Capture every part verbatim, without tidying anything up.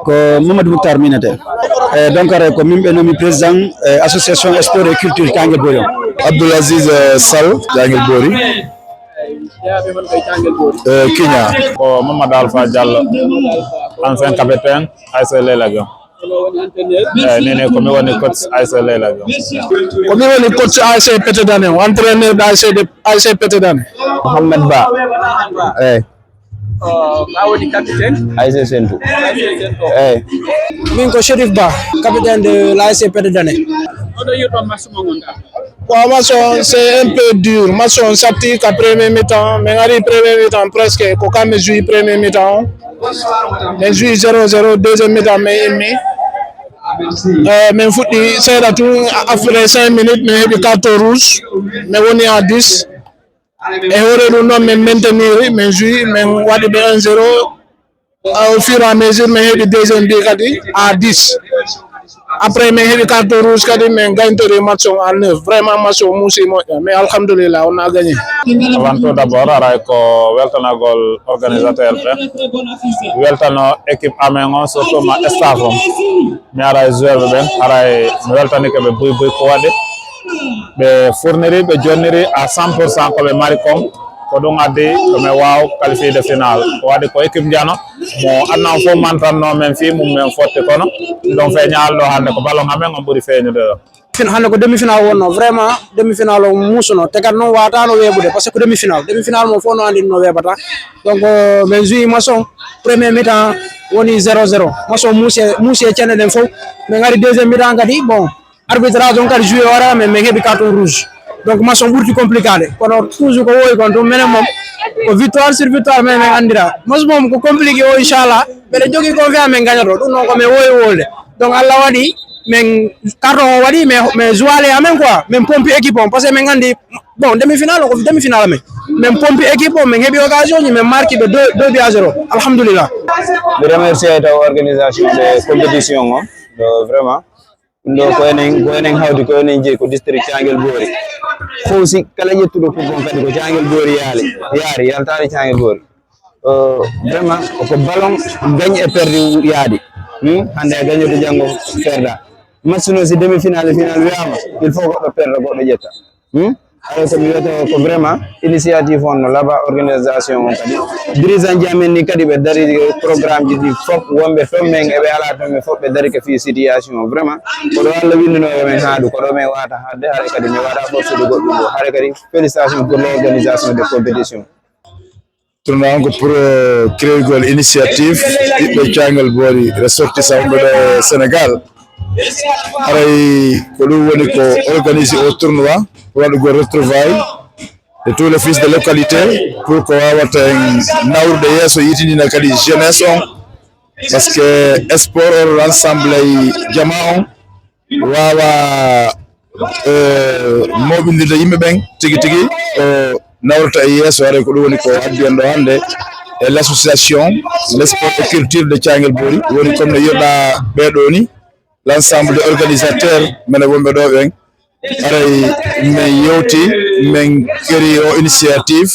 Ko Mamadou Moutar Minete. Eh, donc, aray ko min ɓe nomi président, eh, association sport et culture Caangel Boori on. Abdoul Aziz, eh, Sall, Caangel Boori. Eh, Kiña. Ko Mamadou Alpha Diallo, ancien capitaine A S C Leyla Guion. Eh, nene ko mi woni coach A S C Leyla Guion. Ko mi woni coach A S C Petedane, entraîneur de A S C de, A S C Petedane. Mohamed Ba. Eh. Oh, a woni capitaine? A S C Sentu. A S C Sentu. Eh. Min ko Chérif Ba, capitaine de l'A S C Petedane. Oɗo yiɗo match mo ngonɗa? Waaw, match on, c'est un peu dur. Match on satti ka premier mi-temps. Min ari premier mi-temps presque ko kamɓe joué premier mi-temps on. Min joué zéro zéro, deuxième mi-temps min immi. Euh, min fuɗɗi seeɗa tun, après cinq minutes, min heɓi carton rouge. Min woni à dix. E hoore ɗum ɗon, min mainteniri, min joué, min waɗi ɓe un zéro. Au fur et à mesure, min heɓi deuxième bi kadi à dix. Après, min heɓi carton rouge kadi, min gagntori match on à neuf. Vraiment, match on muusi moƴƴa, mais alhamdulillah, on a gagné. Avant tout d'abord, aray ko weltanagol organisateur ɓe. Weltano équipe amen on, surtout ma staff on. Mi aray joueur ɓe ɓen, aray mi weltanike ɓe buy buy ko waɗi. Ɓe fourniri, ɓe jonniri à cent pour cent ko ɓe mari kon. Ko ɗum addi ko min waaw qualifié de final. Ko waɗi ko équipe Njano mo annan fof mantanno men fii mum men fotti kono ɗum feeñaali ɗo hannde ko ballon amen on ɓuri feeñude ɗo. Fin-, hannde ko demi-finale wonno, vraiment demi-finale on muusuno, te kadi noon waataano weeɓude, parce que ko demi-finale, demi-finale mo fof no anndi no weeɓata. Donc, euh, min joué match on, premier mi-temps woni zéro zéro, match on muusi, muusi e cene ɗen fof. Min ngari deuxième mi-temps kadi, bon, arbitrage on kadi joué hoore amen, min heɓi carton rouge. Donc, match on ɓurti compliqué de. Kono toujours ko wowi kon, tun minen mom, ko victoire sur victoire, minen min anndira. Match mom ko compliqué o, inchallah. Mbeɗa jogii confiance min gañoto. Ɗum noon ko min wowi wolde. Donc, Allah waɗi, min carton o waɗi, min, min jouaali amen quoi. Min pompi équipe on, parce que min anndi, bon, demi-finale o ko demi-finale amen. Min pompi équipe on, min heɓi occasion ji, min marki ɓe deux, deux buts à zéro. Alhamdulillah. Mi remercie taw organisation de compétition on, ɗo vraiment. Ɗum ɗo ko enen, ko enen hawti, ko enen jeyi, ko district Caangel Boori. Fof si kala ƴettuɗo coupe on kadi ko Caangel Boori yaali, yaari, yaltaani Caangel Boori. Euh, vraiment, ko ballon gagne et perdu yaadi. Hmm? Hannde a gagnode, janngo perda. Match noon si demi-finale e finale wiyaama, il faut goɗɗo perda, goɗɗo ƴetta. Hmm? Alors que mi wiyata ko vraiment initiative on no laaɓa, organisation on kadi. Dirigeant ji amen ni kadi ɓe dari programme ji ɗi fof, wonɓe toon men e ɓe alaa toon men fof ɓe dari ka fii situation on. Vraiment, ko ɗo Allah winndunoo yo men haadu, ko ɗo men waawata haadde, haray kadi mi waɗa force de goɗɗum ɗo. Haray kadi félicitation pour l'organisation de compétition. Tournoi on ko pour, euh, créegol initiative ɓiɓɓe Caangel Boori, ressortissant wonɓe ɗo e Sénégal. Haray ko ɗum woni ko organise o tournoi, waɗugol retrouvaille de tous les fils de localité pour ko waawata en nawrude yeeso, yitinina kadi jeunesse on, parce que sport on l'ensemble e jamaa on. Waawa, eh, mooɓindirde yimɓe ɓen tigi tigi, ko nawrata e yeeso, haray ko ɗum woni ko addi en ɗo hannde e l'association, le sport et culture de Caangel Boori, woni comme no yiɗuɗaa ɓee ɗoo ni, l'ensemble des organisateurs, mene wonɓe ɗo ɓen, haray min yewti, min keri o initiative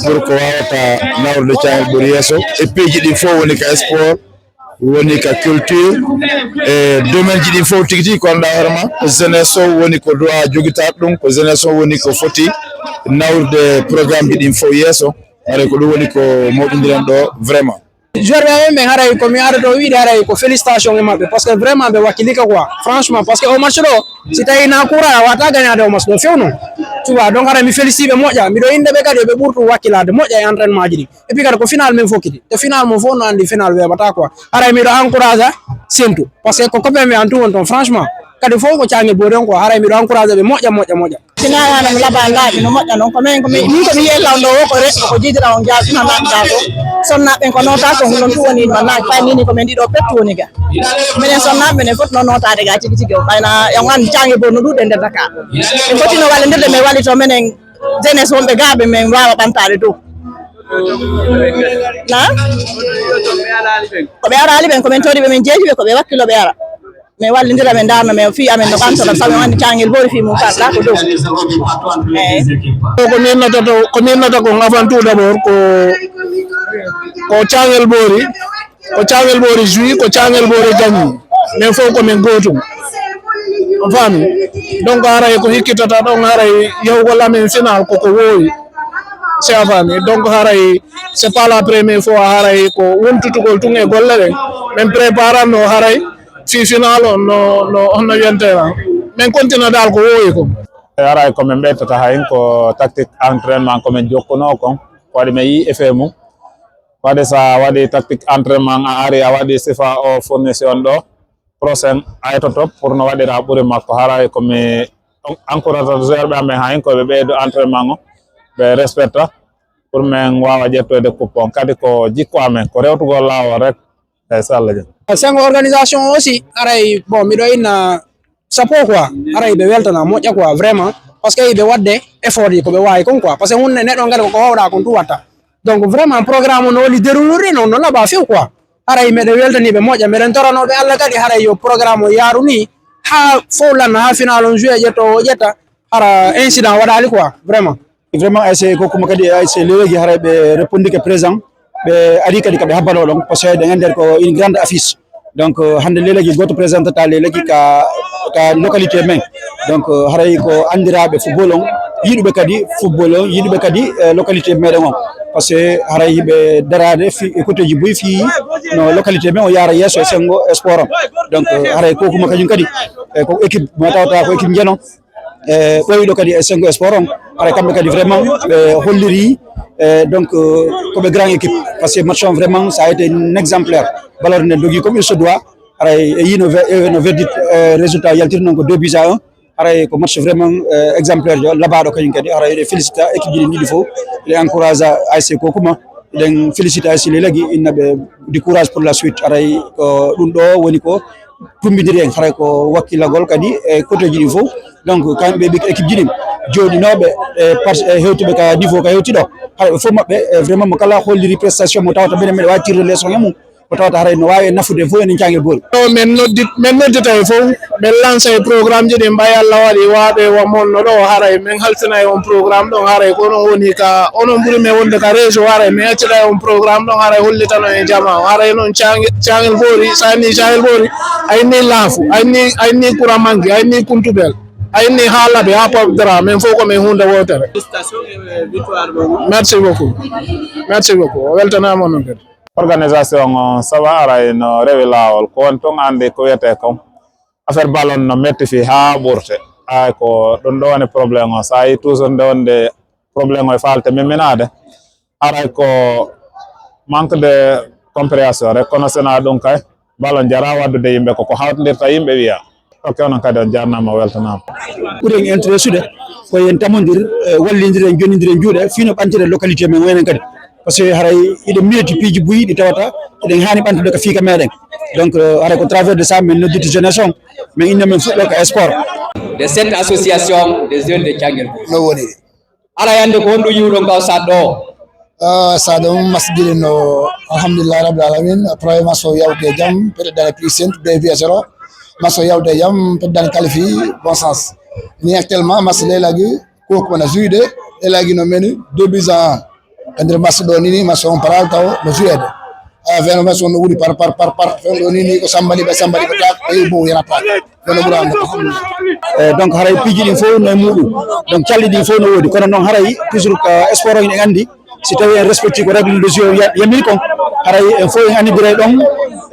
pour ko waawata nawrude Caangel Boori yeeso, e piiji ɗi fof woni ka sport, woni ka culture, e domaine ji ɗin fof tigi tigi ko anndaa hoore ma, jeunesse o woni ko droit jogitaɗo ɗum, ko jeunesse o woni ko foti nawrude programme ji ɗin fof yeeso. Haray ko ɗum woni ko mooɓindiren ɗo vraiment. Joueur ɓe amen ɓen haray ko mi arata o wiide haray ko félicitation e maɓɓe, parce que vraiment ɓe wakkilika quoi, franchement, parce que o match ɗo, si tawi na courant a wata gagnade o match ɗo fewno, tu vois, donc haray mi félicite ɓe moƴƴa, miɗo innde ɓe kadi ɓe ɓurtu wakkilaade moƴƴa e entraînement ji ɗi. Et puis kadi ko final men fokkiti. Te final mo fof no anndi final weeɓata quoi. Haray miɗo encourage Sentu. Parce que ko copain mi an tun woni toon franchement. Kadi fof ko Caangel Boori on quoi. Haray miɗo encourage ɓe moƴƴa, moƴƴa, moƴƴa. Final ana mo laba laaɓi no moƴƴa noon. Ko men, ko men, min ko mi yi'e law ɗo wo ko re-, ko jidira on jaa suna naatda ko. Sonna ɓen ko nota ko hulon tun woni ma naat fay nini ko men ɗiɗo pettu woni ga. Minen sonna minen fof no notade ga tigi tigi o. Ɓayna on anndi Caangel Boori no ɗuuɗe nder Dakar. En foti no wallindirde men wallito minen jeunesse wonɓe ga ɓe men waawa ɓantaade dow. Na? Ko ɓe araali ɓen, ko men tori ɓe, men jeeji ɓe, ko ɓe wakkilo ɓe ara. Men wallindira, men ndaarno, men fii amen no ɓantora, sabu men anndi Caangel Boori fii mum kalɗa ko dow. Eey. Ko min notata, ko min notata kon avant tout d'abord ko, ko Caangel Boori. Ko Caangel Ɓoori joué, ko Caangel Ɓoori gagné. Men fof ko men gootum. On faami? Donc, haray ko hikkitata ɗon, haray yahugol amen final ko ko woowi. Si a faami? Donc, haray c'est pas la première fois, haray ko wontutugol tun e golle ɗen. Men préparanno haray fii final on no, no, honno wiyantee lan. Men kontina dal ko woowi ko. E haray ko men ɓeytata hay ko tactique entraînement ko men jokkunoo kon. Ko waɗi men yii effet mum. Waɗi so a waɗi tactique entraînement, a ari a waɗi sifa o fournition ɗo, prochain a etoto pour no waɗira ɓuri makko. Haray ko mi encourage joueur ɓe amen hay ko ɓe ɓeydo entraînement o, ɓe respecta pour men waawa ƴettoyde coupe on. Kadi ko jikku amen, ko rewtugol laawol rek. Eyi, so Allah jaɓi. Sengo organisation o aussi, aray, bon, miɗo inna chapeau quoi, aray ɓe weltana moƴƴa quoi, vraiment, parce que ɓe waɗde effort yi ko ɓe waawi kon quoi, parce que hunde neɗɗo ngari ko hoɗa kon tu watta. Donc vraiment programme o no woni déroulé non, no laɓa few quoi. Aray meɗen weltani ɓe moƴƴa, meɗen torano ɓe Allah kadi haray yo programme o yaaru ni ha fow lanna, ha final on joué ƴetto o ƴetta, hara incident waɗali quoi, vraiment. Vraiment, A S C Kokuma kadi, A S C Lelegi, haray ɓe répondike présent, ɓe ari kadi ka ɓe habbanoo ɗon, parce que eɗen anndi ko une grande affiche. Donc, euh, hannde Lelegi gooto présentata Lelegi ka, ka localité men. Donc, euh, haray ko anndiraaɓe football on, yiɗuɓe kadi football on, yiɗuɓe kadi, euh, localité meɗen on. Parce que haray hiɓe daraade fi, e côtéji buy fi no localité men o yaara yeeso e senngo e sport on. Donc, euh, haray Kokuma kañum kadi, e ko équipe mo tawata ko équipe njeno. E ɓooyɗo kadi e Sengo Sport on, haray kamɓe kadi vraiment ɓe holliri, e, donc, euh, ko ɓe grand équipe, parce que match on vraiment ça a été un exemplaire, ballon nden dogi comme il se doit, haray e yino ve-, e no verdict, e résultat yaltiri non ko deux buts à un, haray ko match vraiment, e, exemplaire jo labaɗo kañum kadi, haray eɗen félicita équipe ji ɗin ɗiɗi fof, eɗen encourage A S C Kokuma, eɗen félicita A S C Lelagi, inna ɓe du courage pour la suite, haray ko ɗum ɗo woni ko tumbindiri en, haray ko wakkilagol kadi e côtéji ɗin fof. Donc, kamɓe ɓe équipe ji ɗin, jooɗinooɓe e par-, e hewtuɓe ka niveau ka hewti ɗo, haray ɓe fof maɓɓe, e vraiment mo kala holliri prestation mo tawata minen meɗen waawi tirde leçon e mum, mo tawata haray no waawi en nafude fof enen Caangel Boori. Ɗo men noddi-, men noddita e fof, men lansa e programme ji ɗin, ɓay Allah waɗi waaɓe wa mon no ɗo, haray men halfina e on programme ɗon, haray ko onon woni ka, onon ɓuri men wonde ka réseau, haray men accita e on programme ɗon, haray hollitano e jama o, haray non Caange-, Caangel Boori, so a inni Caangel Boori, a inni Laafu, a inni, a inni Kuramangi, a inni Kuntubel, a inni haa Labe, haa Pape Dra, men fof ko men huunde wootere. Merci beaucoup. Merci beaucoup. O weltanaama non kadi. Organisation on sabu aray no rewi laawol. Ko woni tun anndi ko wiyetee kon. Affaire ballon no metti fii haa ɓurte. Ay ko ɗum ɗo woni problème on. So a yii toujours nde wonde problème o e faalte mimminaade. Aray ko manque de compréhension rek, kono sena ɗum kay, ballon jaraa waddude yimɓe ko, ko hawtindirta yimɓe wiya. Ok, onon kadi on jaarnaama, weltanaama. Ɓuri en intérêt sude ko en tamondir, e wallindir en, jonnindir en juuɗe, fii no ɓantira localité men waynen kadi. Parce que haray iɗen miiliti piiji buy ɗi tawata eɗen haani ɓantude ka fii ka meɗen. Donc, euh, haray ko travers de ça, men nodditi jeunesse on, men inna men fuɗɗo ka sport. De cette association des jeunes de Thiangel. No woni. Aray hannde ko honɗum yi'uɗon ka o saat ɗo? Ah, saat ɗo, match jiɗi no, alhamdulillahi rabbil alamin. Premier match o yawti e jam, Petite Dane plus cinq, deux buts à zéro. Match o yawti e jam, Petite Dane qualifié, bon sens. Ni actuellement, match Lelagi, ko ko na joué de, Lelagi no meni, deux buts à un. Ka nder match ɗo ni, ni match on paral taw no joué de. Ah, vraiment, match on no wuri par, par, par, par. Fen ɗo ni, ni ko sambali ɓe, sambali ɓe tak, e bo yanata. Kono ɓura annde, alhamdulillah. Eh, donc, haray piiji ɗin fof no e muɗum. Donc, calɗi ɗin fof no woodi. Kono noon, haray toujours ko sport on, en anndi, si tawi en respecti ko règle de jeu ya-, yami kon, haray en fof en anndidiray ɗon,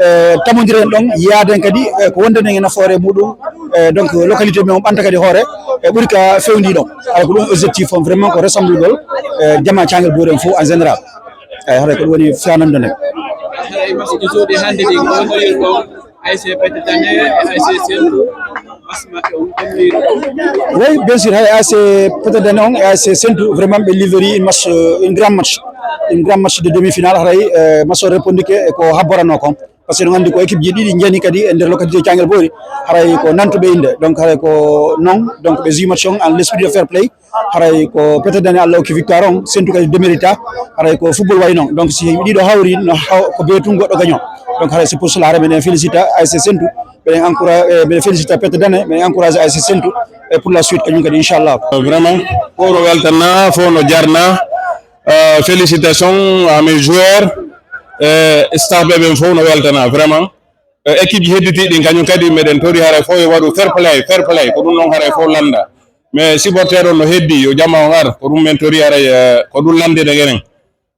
eh, tamondiren ɗon, yaaden kadi, eh, ko wondanen e nafoore muɗum. Eh, donc, localité men on ɓanta kadi hoore, e ɓuri ka fewndi ɗon. Haray ko ɗum objectif on, vraiment, ko ressemblugol, eh, jama Caangel Boori on fof en général. Eyi, haray ko ɗum woni fanande nden. Haray match ɗi jooɗi hannde ɗi, ko woniri ko A S C Petite Dane e A S C Sentu, match maɓɓe on, ko woniri ko? Oui, bien sûr, hay A S C Petite Dane on e A S C Sentu, vraiment, ɓe liveri une match, euh, une grand match. Une grand match de demi-finale, haray, euh, match o répondike e ko habboranoo kon. Parce que no anndi ko équipe ji ɗiɗi njani kadi e nder localité Caangel Boori, haray ko nantuɓe innde. Donc, haray ko non, donc, ɓe joué match on en l'esprit de fair play. Haray ko Petite Dane Allah okki victoire on, Sentu kadi démérita. Haray ko football wayi non. Donc, si ɗiɗo hawri, no haw-, ko bee tun goɗɗo gagnant. Donc, haray c'est pour cela, haray meɗen félicita A S C Sentu, meɗen encoura-, eh, meɗen félicita Petite Dane, meɗen encourage A S C Sentu, et pour la suite, kañum kadi, inchallah. Vraiment, ko no weltana, fof no jarna. Euh, félicitations à mes joueurs. E staff ɓe ɓen fof no weltana, vraiment. E équipe ji hedditi ɗin, kañum kadi meɗen tori haray fof yo waɗu fair play, fair play. Ko ɗum ɗon haray fof landa. Mais supporter on no heddi, yo jama on ar. Ko ɗum men tori haray, eh, ko ɗum landede enen.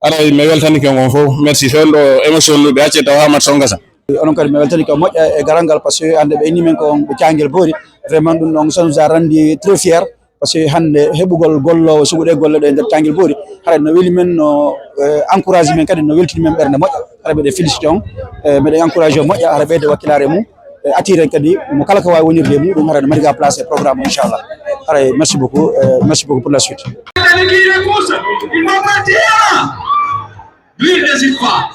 Haray mi weltanike on fof. Merci. Fewndo émotion ɗuɓe, accee taw haa match on gasa. Onon kadi mi weltanike on moƴƴa e garal ngal, parce que hannde ɓe inni men ko on ɓe Caangel Boori. Vraiment, ɗum ɗon, ça nous a rendu très fiers. Parce que hannde heɓugol golloowo suguɗe golle ɗo e nder Caangel Boori, haray no weli men, no, eh, encourage men kadi, no weltini men ɓernde moƴƴa. Haray meɗen félicité on, eh, meɗen encouragé on moƴƴa, haray ɓeyde wakkilaare mum, eh, attiré kadi mo kala ko waawi wonirde e muɗum, haray no mari ga place e programme o, inchallah. Haray merci beaucoup, eh, merci beaucoup pour la suite. Lui, il n'hésite pas.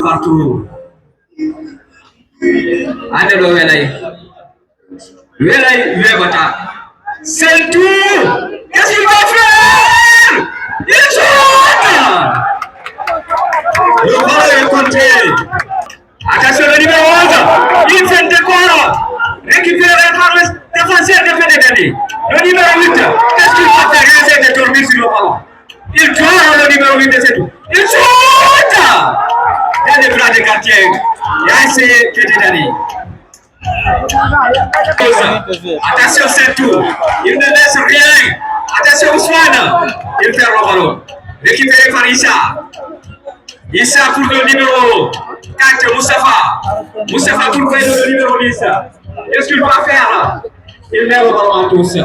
Partout. Ande ɗo welay. Welay, weɓata. C'est tout. Qu'est-ce qu'il va faire? Il shoot! Le ballon est contré. Attention, le numéro onze, il fait un décor, récupéré par le défenseur de Fede Dani. Le numéro huit, qu'est-ce qu'il va faire? Il essaie de dormir sur le ballon. Il dort, le numéro huit, c'est tout. Il shoot! Dans les bras des gardiens. Il a essayé Fede Dani. Attention, c'est tout. Il ne laisse rien. Attention, Ousmane. Il perd le ballon. Récupéré par Issa. Issa pour le numéro quatre, Moustapha. Moustapha pour le numéro dix. Qu'est-ce qu'il va faire? Il met le ballon en touche.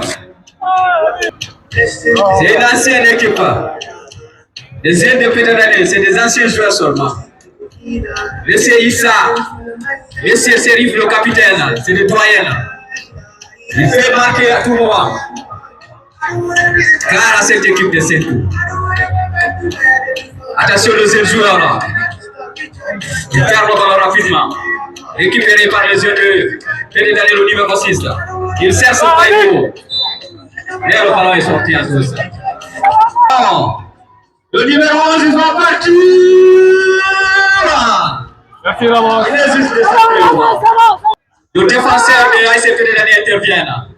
C'est une ancienne équipe. Les jeunes de Fede Dani, c'est des anciens joueurs seulement. Monsieur Issa, Monsieur Serif, le capitaine, c'est des doyens. Il fait marquer à tout moment. Car à cette équipe de Sédhiou. Attention, le jeune joueur là. Il perd le ballon rapidement. Récupéré par les jeunes de Fede Dani, le numéro six. Il sert son maillot. Mais le ballon est sorti en touche. Non. Le numéro onze, il va partir. Merci, Ramos. Il est juste de sortir. Le défenseur de l'A S C Fede Dani intervient.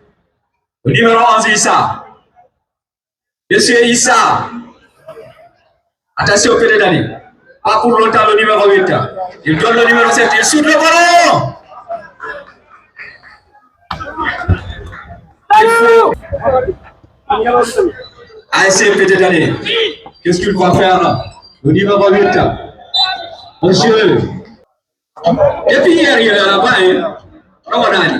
Le numéro onze, Issa. Monsieur Issa. Attention, Fede Dani. Pas pour longtemps, le numéro huit. Il donne le numéro sept. Il shoot le ballon. Il faut. A S C Fede Dani. Qu'est-ce qu'il va faire là? Le numéro huit. Monsieur. Depuis hier, il est là-bas, hein. Ramadan.